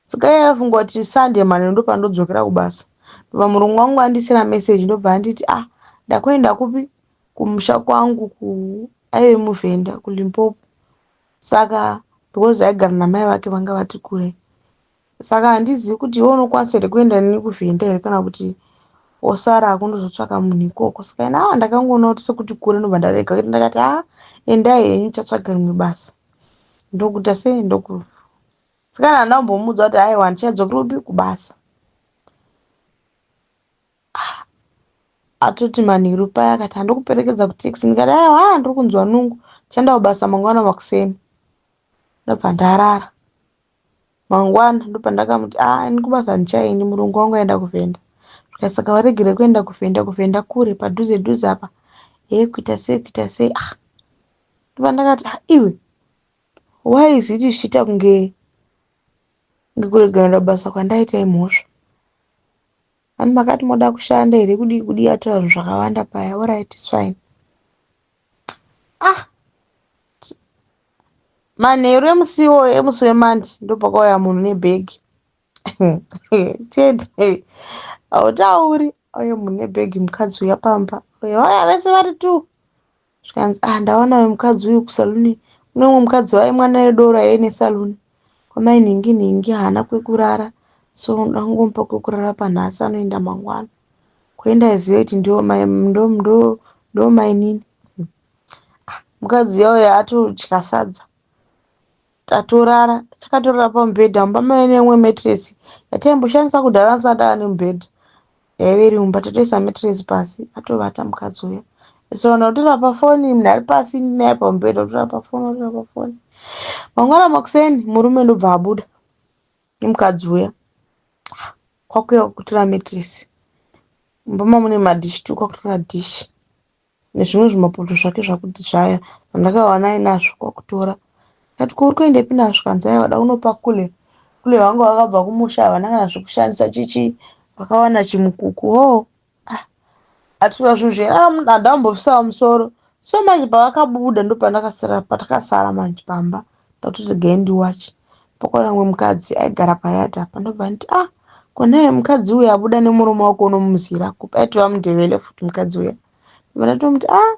Saka iye aifunga kuti Sunday manheru ndopandodzokera kubasa. Ndobva murungu wangu andisira meseji, ndobva anditi, "Ah, ndakuenda kupi? Kumusha kwangu." Ku aive muVhenda, kuLimpopo. Saka because aigara namai vake vanga vati kure, saka handizivi kuti iwe unokwanisa here kuenda neni kuVhenda here, kana kuti wosara kundozotsvaka munhu ikoko. Saka ina, ah, ndakangoona kuti sekuti kure, ndobva ndarega. Ndakati, "Ah, endai henyu, chatsvaga rimwe basa." Ndokuita sei? Ndoku saka handina kumbomuudza kuti aiwa, ndichadzokera kupi, kubasa. Ah, atoti manheru paya akati, "Handikuperekedza kutaxi." Ndikati, "Aiwa, ndiri kunzwa nungo, tichaenda kubasa mangwana makuseni." Ndobva ndarara. Mangwana ndopandakamuti, "A, ini kubasa handichaendi, murungu wangu aenda kuVhenda." Saka waregere kuenda kuVhenda? KuVhenda kure, padhuze dhuze apa. He, kuita sei, kuita sei. Ah, ndopandakati, "Ah, iwe, why is it zvichiita kunge ngekuregerera basa kwandaita imhosva? Ani makati moda kushanda here?" Kudii kudii, ataura zvinhu zvakawanda paya. Alright, it's fine. Ah, manheru emusiwo, emusi weMonday, ndopakauya munhu nebhegi. Tete, hautauri, auya munhu nebhegi, mukadzi uya pamba vauya vese vari two. Zvikanzi, "Ah, ndaona mukadzi uyu kusaluni. Kune umwe mukadzi waimwa nedoro aive nesaluni kwamai nhingi nhingi, haana kwekurara, so ndangomupa kwekurara panhasi, anoenda mangwana." Kuenda izive kuti ndo mainini. Mukadzi uya uya atodya sadza, tatorara, takatorara pamubhedha. Mumba maive neimwe mattress yataimboshandisa kudhara asati ava nemubhedha, yaive iri mumba. Tatoisa mattress pasi, atovata mukadzi uya. So unotora pafoni, munhu ari pasi, naye pamubhedha, utora pafoni, utora pafoni. Mangwana makuseni murume ndobva abuda nemukadzi uya, kwakuya kutora mattress. Mumba mamune madhishi tu, kwakutora dhishi nezvimwe zvimapoto zvake zvakuti zvaya zvandakawana ainazvo, kwakutora. Kati, "Ko, uri kuendepi nazvo?" Kanzi, "Aiwa, da unopa kule kule vangu vakabva kumusha, havana kana zvekushandisa." Chichi vakawana chimukuku ho. Ah, atora zvinhu zve handambofisawo musoro. So manje pavakabuda, ndopandakasara, patakasara manje pamba, ndatoti gai ndiwache. Pakauya mumwe mukadzi aigara payadhi apa, ndobva nditi, "Ah, konai mukadzi uyu abuda nemurume wako unomuzira kupi?" Aitova muNdevele futi mukadzi uya. Ndobva ndatomuti, "Ah,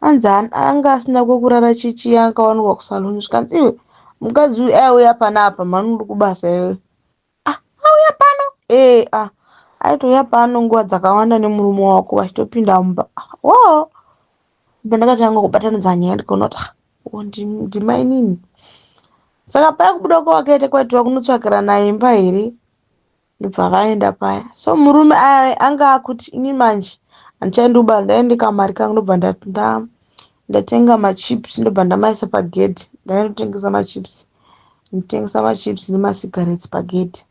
anzi anga asina kwekurara, chichi akawanikwa kusaluni." Zvikanzi, "Iwe, mukadzi uyu aiuya panapa mhani uri kubasa iwe." "Ah, auya pano?" "Ee, ah, aitouya pano nguva dzakawanda nemurume wako, vachitopinda mumba." Wo ndakatanga kubatanidza nyaya, ndikaona kuti, ah, ndimainini. Saka paya kubuda kwavakaita kwaitova kunotsvakirana imba here, ndobva vaenda paya. So murume anga akuti, "Ini manje handichaendi kubasa, ndaende kamari kangu." Ndobva ndatenga machips, ndobva ndamaisa pagedhi. Ndaindotengesa machips, ndotengesa machips nemasigaretsi pagedhi.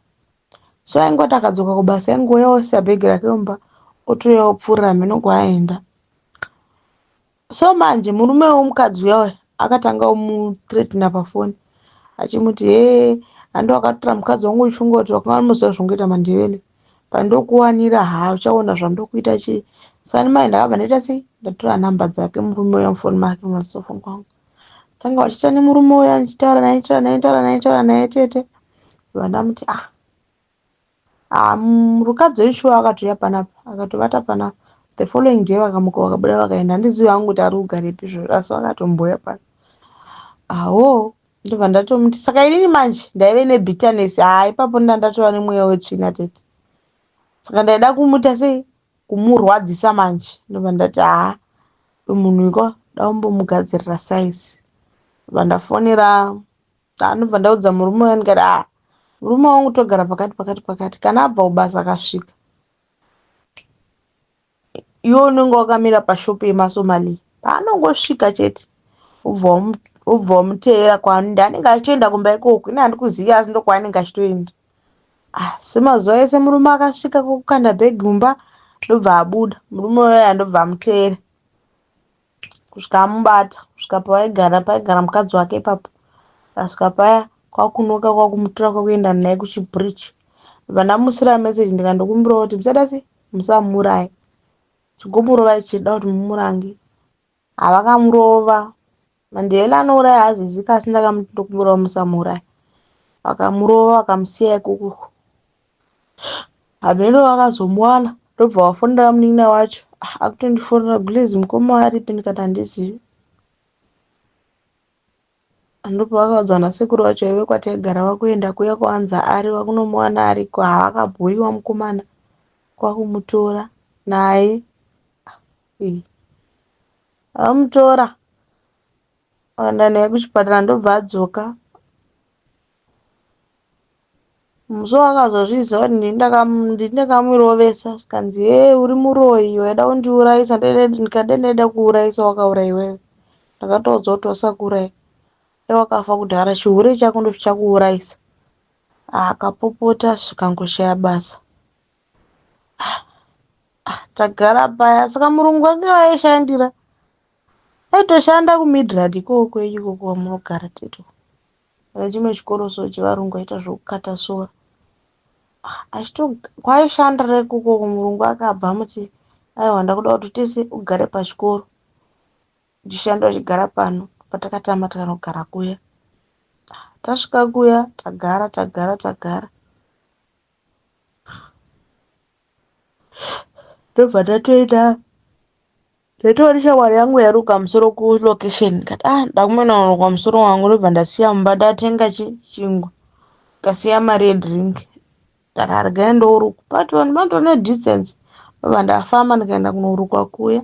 So aingoti akadzoka kubasa aingouya osiya bhegi rake mumba otouya opfuurira mheno kwaaenda. So manje murume wemukadzi uya uya akatanga kumuthreatena pafoni achimuti hee handi wakatora mukadzi wangu uchifunga kuti wakanga zvongoita mandevele pandokuwanira haa uchaona zvandokuita chii. Sani mai ndakabva ndaita sei ndatora nhamba dzake murume uya mufoni make mumasofoni kwangu. Tanga vachiita nemurume uya ndichitaura naye taura naye taura naye taura naye tete. Ndobva ndamuti ah Ah, mukadzi weshuwa akatouya panapa akatovata panapa the following day vakamuka vakabuda vakaenda handizivi hangu kuti ari kugarepi izvozvo asi vakatombouya pano awo ndobva ndatomuti saka inini manje ndaive nebitterness haa ipapo nda ndatova nemweya wetsvina tete saka ndaida kumuta sei kumurwadzisa manje ndobva ndati haa munhu iko dakumbomugadzirira size ndobva ndafonera Ndobva ndaudza murume uya ndikati ah murume wangu togara pakati pakati pakati kana abva kubasa akasvika iwe unenge wakamira pashopu yemasomalia paanongosvika chete ubva wamuteera kwaanoenda anenge achitoenda kumba ikoko ini handikuzivi asi ndokwaanenge achitoenda ah, semazuva ese murume akasvika kokukanda bhegi mumba ndobva abuda murume uya ndobva amuteera kusvika amubata kusvika pawaigara paigara mukadzi wake ipapo akasvika paya kwakunoka kwakumutora kwakuenda naye kuchibridge ndobva ndamusira message ndikandokumbirawo kuti musada sei musamuuraya chigomurova ichida kuti mumurange havakamurova mandevele anouraya hazizika asi ndakamuti ndokumbirawo musamuuraya vakamurova vakamusiya ikoko Hameno vakazomuwana ndobva vafonera munin'ina wacho ah, akutondifonera gulezi mukoma aripi ndikati handizivi ndopavakaudzwa nasekuru vacho vaive kwataigara vakuenda kuya kwaanzi ari vakunomuwana ariko havakabhuriwa mukomana kwakumutora naye vamutora vakaenda naye kuchipatara ndobva adzoka Musi waakazozviziva kuti ndini ndakamurovesa zvikanzi hee uri muroyi waida kundiurayisa ndikadai ndaida kuurayisa wakauraya iwewe ndakatoudzwa kuti wasakuuraya dai wakafa kudhara chihure chako ndochichakuurayisa akapopota zvikangoshaya basa ah, tagara paya saka murungu wake waishandira aitoshanda kumidrad ikoko ikoko kwamunogara tete Pane chimwe chikoro so chevarungu aita zvekukata sora. Ah, achito kwaishanda ikoko murungu akabva amuti aiwa ndakuda kuti tese ugare pachikoro uchishanda uchigara pano patakatama takanogara kuya. Ah, tasvika kuya tagara tagara tagara ndobva tatoenda Ndaitori shamwari yangu yairuka musoro kulocation ndikati ah ndakumena kuruka musoro wangu ndobva ndasiya mumba ndatenga chi chingwa ndikasiya mari yedrink ndakarega ndourukwa but vanhu vanotova nedistance ndobva ndafamba ndikaenda kunorukwa kuya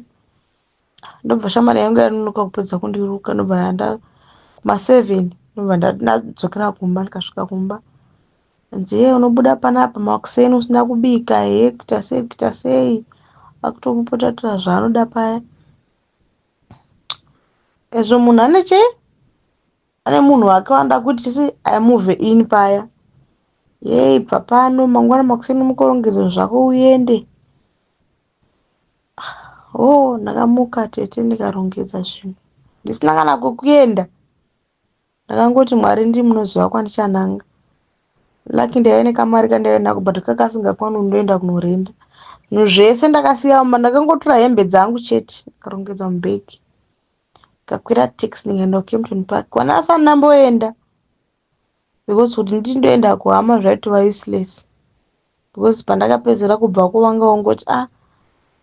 ndobva shamwari yangu yanonoka kupedza kundiruka ndobva yanda kumaseven ndobva ndadzokera kumba ndikasvika kumba Nziye unobuda panapa makuseni usina kubika hee kuita sei kuita sei akutomupotatura zvaanoda paya ezvo munhu ane chii ane munhu wake wanoda kuti si amove in paya yei bva pano mangwana makuseni mukorongedza zvako uende oh ndakamuka tete ndikarongedza zvinhu ndisina kana kwekuenda Ndakangoti Mwari ndimi munoziva kwandichananga. Lucky ndaive nekamari kandaive nako but kakasingakwani kundoenda kunorenda. Zvinhu zvese ndakasiya mumba ndakangotora hembe dzangu chete ndikarongedza mubhegi. Ndikakwira taxi ndikaenda kuKempton Park. Kwana asati ndamboenda because kuti nditi ndoenda kuhama zvaitova useless because pandakapedzera kubvako vanga vongoti ah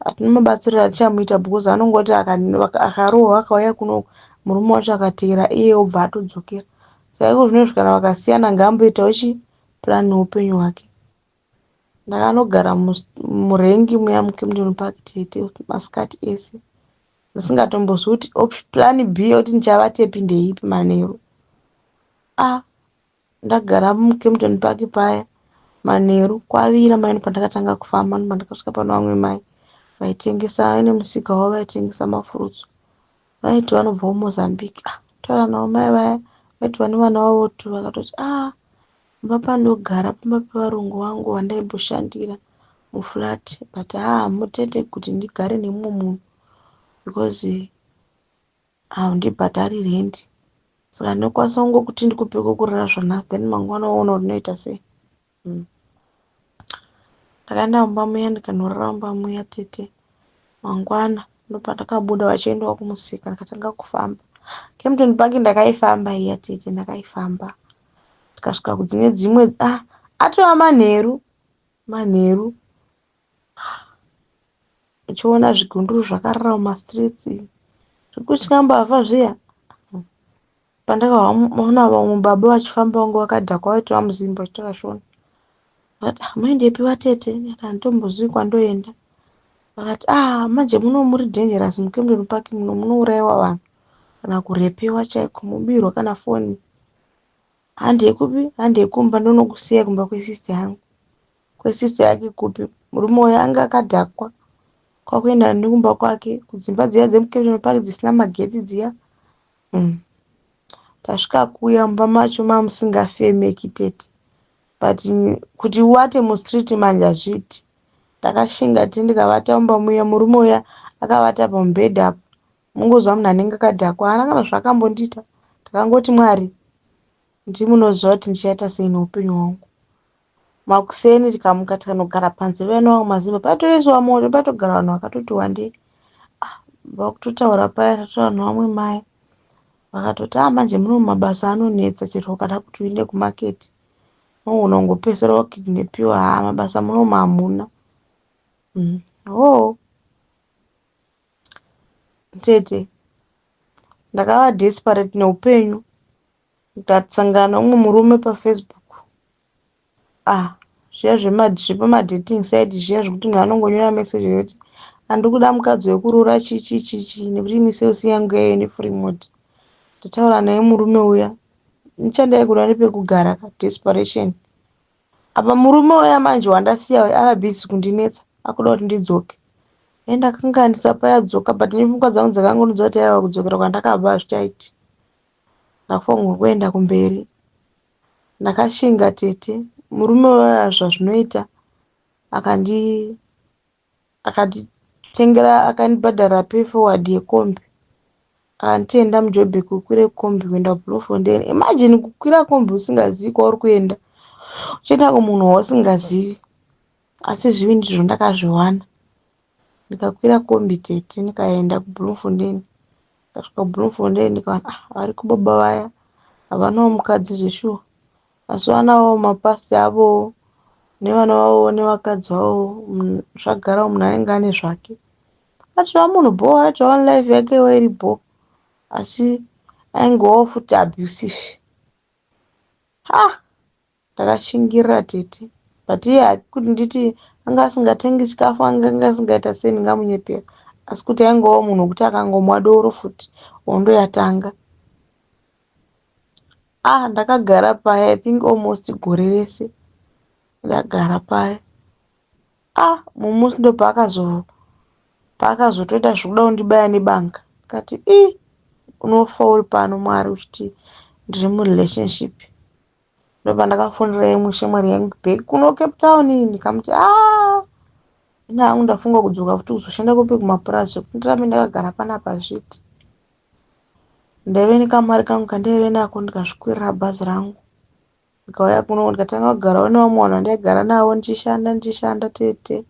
hatina mabatsiro atichamuita because anongoti akarohwa akauya kuno murume wacho akateera iye obva atodzokera saka iko zvinezvi kana vakasiyana ngaamboitawo chi plan neupenyu hwake ndakanogara murengi muya muKempton Park tete masikati ese ndisingatombozwi kuti plan B yekuti ndichavatepi ndeipi manheru ah ndagara muKempton Park paya manheru kwavira mai pandakatanga kufamba ndopandakasvika pano vamwe mai vaitengesa vaine musika wavo vaitengesa mafurutsu vaiti vanobva kuMozambique ah taura navo mai vaya vaiti vane vana vavo tu vakatoti ah Pamba pandogara pamba pevarungu vangu vandaimboshandira muflat, but haa, hamutende kuti ndigare nemumwe munhu because handibhadhari rendi. Saka ndinokwanisa kungokuti ndikupe kwekurara zvanhasi, then mangwana woona kuti ndinoita sei. Ndakaenda mumba muya, ndikanorara mumba muya, tete. Mangwana ndopandakabuda vachiendawo kumusika, ndikatanga kufamba Kempton Park. Ndakaifamba iya, tete, ndakaifamba ndikasvika kudzine dzimwe. Ah, atova manheru manheru, uchiona zvigunduru zvakarara mumastreets, zvekutya mbavha zviya. Pandakaona vamwe baba vachifamba vange vakadhakwa, vaitova muzimba, vachitora Shona, vakati, "Ah, muendepi vatete?" Handitombozivi kwandoenda. Vakati, "Ah, manje muno muri dangerous muKempton Park muno, munourayiwa vanhu kana kurepewa chaiko, mubirwa kana foni. Handei kupi? Handei kumba, ndonokusiya kumba kwesister yangu." Kwesister yake kupi? Murume uyo anga akadhakwa. Kwakuenda nekumba kwake, kudzimba dziya dzemuKempton Park dzisina magetsi dziya. Tasvika kuya, mumba macho mamusingafemeki, tete, but kuti uwate mustreet manje hazviiti. Ndakashinga ti ndikavata mumba muya. Murume uya akavata pamubhedha apa, mungozwa munhu anenge akadhakwa. Haana kana zvakambondiita. Ndakangoti, "Mwari, ndimunoziva kuti ndichaita sei neupenyu hwangu." Makuseni tikamuka, tikanogara panze paya nevamwe mazimba. Patoiswa moto, patogara vanhu vakatoti wandei. Ah, vakutotaura paya, tataura nevamwe mai, vakatoti, "Ah, manje muno mabasa anonetsa. Chero ukada kuti uende kumaketi, unogona kungopedzisira wakidnapiwa. Haa, mabasa munomu hamuna." Oh, tete, ndakava desperate neupenyu. Ndikasangana neumwe murume paFacebook. Ah, zviya zvepamadating site zviya, zvekuti munhu anongonyora message yekuti, "Handiri kuda mukadzi wekuroora, chichi chichi, nekuti ini Cell C yangu yaive nefree mode." Ndataura naye murume uya, nichandai kuda nepekugara ka, desperation apa. Murume uya manje wandasiya ava busy kundinetsa, akuda kuti ndidzoke. Endakanganisa payadzoka, but nepfungwa dzangu dzakangonudza kuti aiwa, kudzokera kwandakabva hazvichaiti, ndakufanirwa kuenda kumberi. Ndakashinga, tete. Murume uya, zvazvinoita, akanditengera, akandibhadhara pay forward yekombi, akanditi, "Enda muJoburg, ukwire kombi kuenda kuBloemfontein." Imagine kukwira kombi usingazivi kwauri kuenda, uchienda kumunhu wausingazivi. Asi zvivi ndizvo ndakazviwana. Ndikakwira kombi, tete, ndikaenda kuBloemfontein. Ndikasvika kuBloemfontein, ndikaona, ah, variko baba vaya. Havanawo mukadzi zveshuwa, asi vanawo mapasi avowo nevana vavowo nevakadzi vavowo. Zvagarawo, munhu ainge ane zvake, atova munhu bho, atova nelife yakewo iri bho, asi aingewo futi abusive. Ha, ndakashingirira, tete, but iye kuti nditi anga asingatengi chikafu, anga asingaita sei, ndingamunyepera. Asi kuti aingewo munhu wekuti akangomwa doro futi, hondo yatanga. Ah, ndakagara paya, I think almost gore rese ndagara paya. Ah, mumusi ndo paakazotoita zvekuda kundibaya nebanga. Ndikati, "I, unofa uri pano, Mwari, uchiti ndiri murelationship." Ndopandakafonera imwe shamwari yangu back kuno Cape Town, ndikamuti, "A, ina hangu ndafunga kudzoka futi kuzoshanda kupi, kumapurazi, zvekuti ndirambe ndakagara panapa zviti." Ndaive nekamari kangu kandaive nako, ndikazvikwirira bhazi rangu, ndikauya kuno, ndikatanga kugarawo nevamwe vanhu vandaigara navo, ndichishanda, ndichishanda, tete.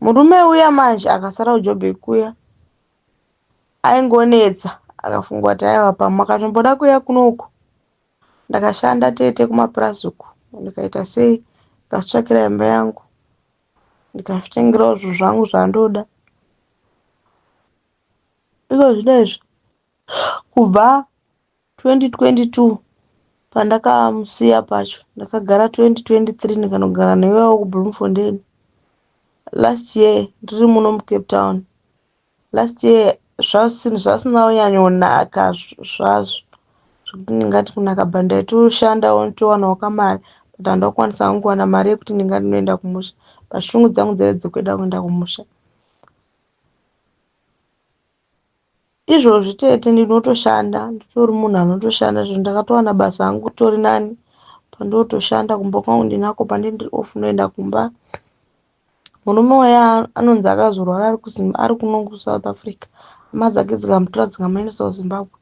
Murume uya manje akasara kuJoburg kuya aingonetsa, akafunga kuti aiwa, pamwe akatomboda kuuya kunoku. Ndakashanda, tete, kumapurazi uku, ndikaita sei, ndikazvitsvakira imba yangu, ndikazvitengerawo zvinhu zvangu zvandoda. Iko zvino izvi, kubva 2022 pandakamusiya pacho, ndakagara 2023, ndikanogara naiwawo kuBloemfontein. Last year ndiri muno muCape Town. Last year zvasina kunyanyonaka zvazvo zvekuti ndingati kunaka, but ndaitoshandawo, nditowanawo kamari, but handina kukwanisa hangu kuwana mari yekuti ndingati ndinoenda kumusha, but shungu dzangu dzaive dzekuda kuenda kumusha. Izvozvi, tete, ndinotoshanda, nditori munhu anotoshanda zvinhu. Ndakatowana basa hangu, tori nani. Pandotoshanda kumba kwangu ndinako, pandiri ndiri off ndoenda kumba. Murume uya anonzi akazorwara ari kuno kuSouth Africa. Hama dzake dzikamutora dzikamuendesa kuZimbabwe,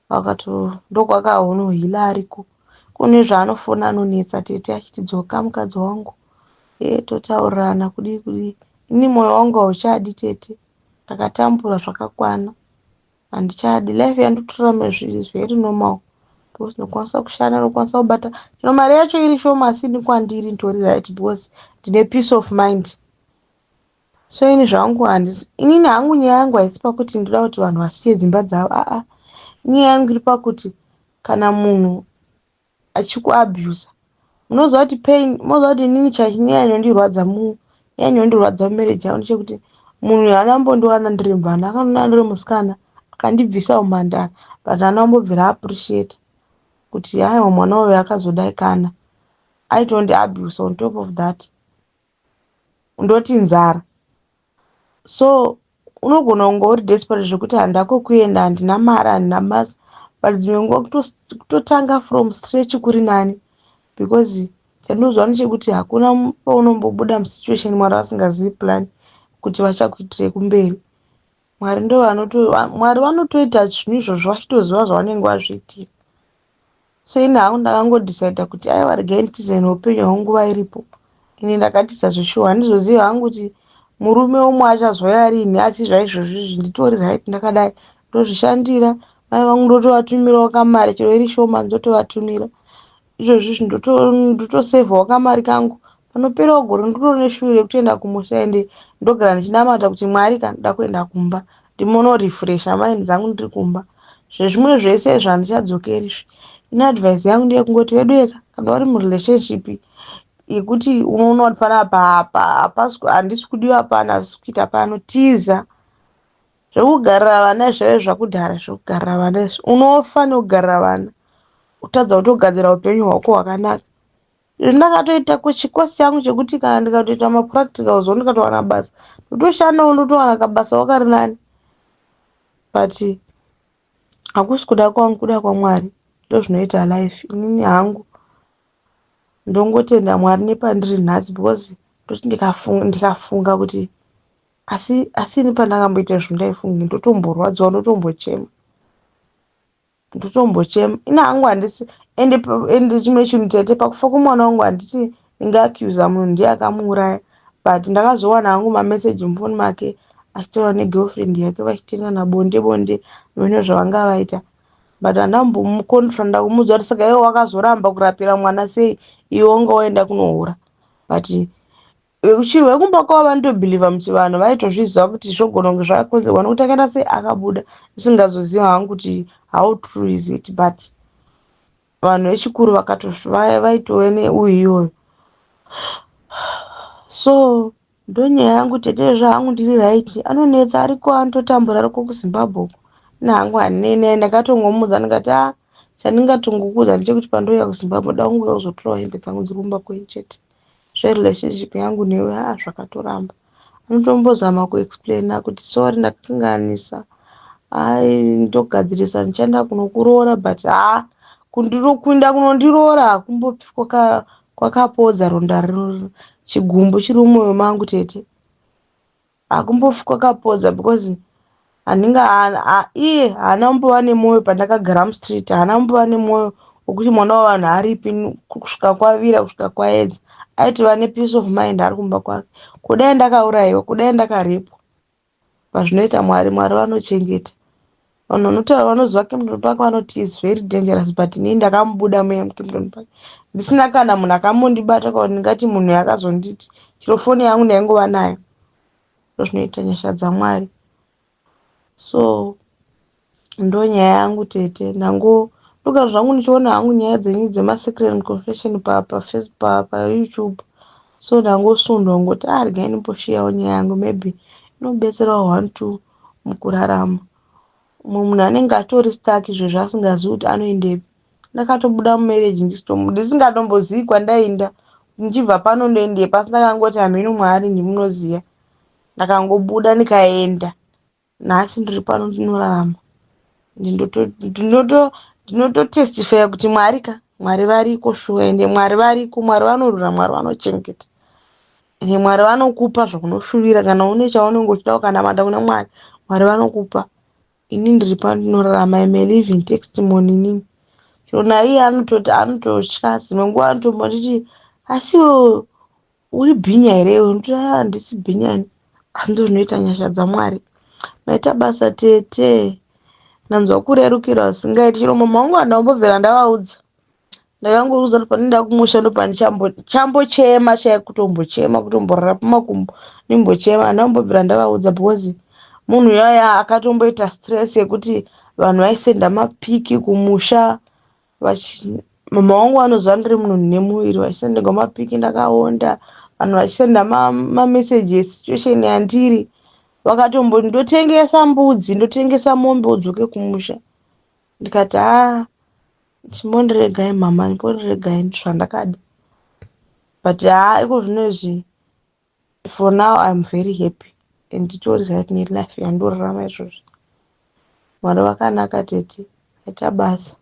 vakato ndokwakahonohila ariko. Kune zvaanofona anonetsa tete achiti dzoka mukadzi wangu, e totaurirana kudii kudii. Ini mwoyo wangu hauchadi tete, ndakatambura zvakakwana, handichadi. Life yandotorarama is very normal because ndinokwanisa kushanda, ndinokwanisa kubata chero mari yacho iri shoma, asi ini kwandiri nditori right because ndine peace of mind. So ini zvangu handisi, inini hangu nyaya yangu haisi pakuti ndoda kuti vanhu vasiye dzimba dzavo, aa. Nyaya yangu iri pakuti kana munhu achikuabusa, munoziva kuti pain, munoziva kuti inini chanyanyondirwadza nyanyondirwadza mumarriage yangu ndechekuti munhu haana kumbondiwana ndiri mvana, akandiona ndiri musikana, akandibvisa umhandara, but haana kumbobvira appreciate kuti aiwa, mwana uyu akazodai. Kana aitondiabuse on top of that, ndoti nzara. So unogona kunge uri desperate zvekuti handako kuenda, handina mari, handina basa, but dzimwe nguva kutotanga from scratch kuri nani, because chandinoziva ndechekuti hakuna paunombobuda musituation Mwari vasingazivi plan kuti vachakuitirei kumberi. Mwari ndo Mwari vanotoita zvinhu izvozvo vachitoziva zvavanenge vazviitira. So ini hangu ndakangodecida kuti aiwa, regai nditize neupenyu hwangu nguva iripo. Ini ndakatiza zveshuwa. Handizozivi hangu kuti murume umwe achazouya rini, asi zvaizvozvi izvi nditori right ndakadai, ndozvishandira. Mai vangu ndotovatumirawo kamari, chero iri shoma ndotovatumira. Izvozvi izvi ndotosevhawo kamari kangu. Panoperawo gore ndotori neshuwiro yekutoenda kumusha, ende ndogara ndichinamata kuti Mwari ka, ndoda kuenda kumba ndimonorefresha mind dzangu ndiri kumba. Zvezvimwe zvese izvi handichadzokeri izvi. Ini advice yangu ndeyekungoti vedu eka, kana uri murelationship yekuti unoona kuti panapa apa handisi kudiwa pano, hazvisi kuita pano, tiza. Zvekugarira vana zvaive zvakudhara. Zvekugarira vana izvi, unofa nekugarira vana, utadza kutogadzira upenyu hwako hwakanaka. Izvi ndakatoita kuchikosi changu chekuti kana ndikatoita mapracticals, ndikatowana basa, ndotoshandawo, ndotowana kabasawo kari nani, but hakusi kuda kwangu, kuda kwaMwari. Ndozvinoita life. Inini hangu ndongotenda Mwari nepandiri nhasi, because ndoti ndikafunga kuti asi ini pandakamboita izvo ndaifunga, ndotomborwadziwa, ndotombochema, ndotombochema. Ini hangu handisi, ende chimwe chinhu tete, pakufa kwemwana wangu handiti ndingaaccusa munhu ndiye akamuuraya, but ndakazowana hangu mameseji mufoni make achitaura negirlfriend yake, vachitendana bonde bonde, mune zvavanga vaita, but handambomuconfronta kumuudza kuti saka iwe wakazoramba kurapira mwana sei, iwe wanga waenda kunohura. But vekumba kwavo vanotobhilivha muchivanhu, vaitozviziva kuti zvogona kunge zvakakonzerwa nekuti akaenda sei, akabuda. Ndisingazoziva hangu kuti how true is it, but vanhu vechikuru vaitove neuyu iyoyo. So ndonyaya yangu tete, zvahangu ndiri right. Anonetsa ariko, anototambura ariko kuZimbabwe uko. Ini hangu handinei naye, ndakatongomuudza ndikati a, chandingatongokuudza ndechekuti pandouya kuZimbabwe da kunguya kuzotorawo hembe dzangu dziri kumba kwenyu chete. Zverelationship yangu newe, haa, zvakatoramba. Anotombozama kuexplaina kuti sorry, ndakanganisa, ai ndogadzirisa, ndichaenda kunokuroora, but haa, kuenda kunondiroora hakumbopi kwakapodza ronda, chigumbu chiri mumwoyo mangu tete, hakumbofi kwakapodza, because handinga iye haana kumbova nemwoyo pandakagara mustreet, haana kumbova nemwoyo wekuti mwana wavanhu aripi kusvika kwavira, kusvika kwaedza. Aitova nepeace of mind ari kumba kwake. Kudai ndakaurayiwa, kudai ndakarepwa, pazvinoita Mwari, Mwari vanochengeta. Vanhu vanotaura vanoziva Kempton Park vanoti is very dangerous, but inini ndakamubuda muya muKempton Park ndisina kana munhu akambondibata, kana ndingati munhu yakazonditi chiro. Foni yangu ndaingova nayo. Ndozvinoita nyasha dzaMwari. So ndonyaya yangu tete. Ndango ndogara zvangu ndichiona hangu nyaya dzenyu dzemasecret and confession paYouTube, so ndangosundwa ngoti a, regai ndimboshiyawo nyaya yangu, maybe inobetserawo one two mukurarama. Mumwe munhu anenge atori stuck izvezvi asingazivi kuti anoendepi. Ndakatobuda mumarriage ndisingatombozivi kwandaenda, ndichibva pano ndoendepi, asi ndakangoti hameno, Mwari ndimunoziva. Ndakangobuda ndikaenda, nhasi ndiri pano, ndinorarama. Ndinototestifya kuti Mwari ka. Mwari variko shuwa, ende Mwari variko. Mwari vanorwira, Mwari vanochengeta, ende Mwari vanokupa zvaunoshuvira. Kana une chaunenge uchida, ukanamata kuna Mwari, Mwari vanokupa. Ini ndiri pandinorarama, im a living testimony inini. Chero naiye anototi anototya, dzimwe nguva anotombonditi, "Asi iwe uri bhinya here iwe?" Ndoti, "Handisi bhinya ini, asi ndozvinoita nyasha dzaMwari." Maita basa tete, ndanzwa kurerukirwa zvisingaiti. Chero mama vangu handambobvira ndavaudza, ndakangoudza kuti pandinoenda kumusha ndopandichambochema chai, kutombochema, kutomborara pamakumbo ndimbochema. Handambobvira ndavaudza because munhu yaya akatomboita stress yekuti vanhu vaisenda mapics kumusha. Mama vangu vanoziva ndiri munhu nemuviri, vachisenderwa mapics ndakaonda, vanhu vachisenda mameseji esituation yandiri. Vakatomboti, "Ndotengesa mbudzi, ndotengesa mombe, udzoke kumusha." Ndikati, "Haa, chimbondiregai mama, chimbondiregai zvandakada." But haa, iko zvino izvi, for now I am very happy and nditori right nelife yandorarama izvozvi. Mwari vakanaka tete, aita basa.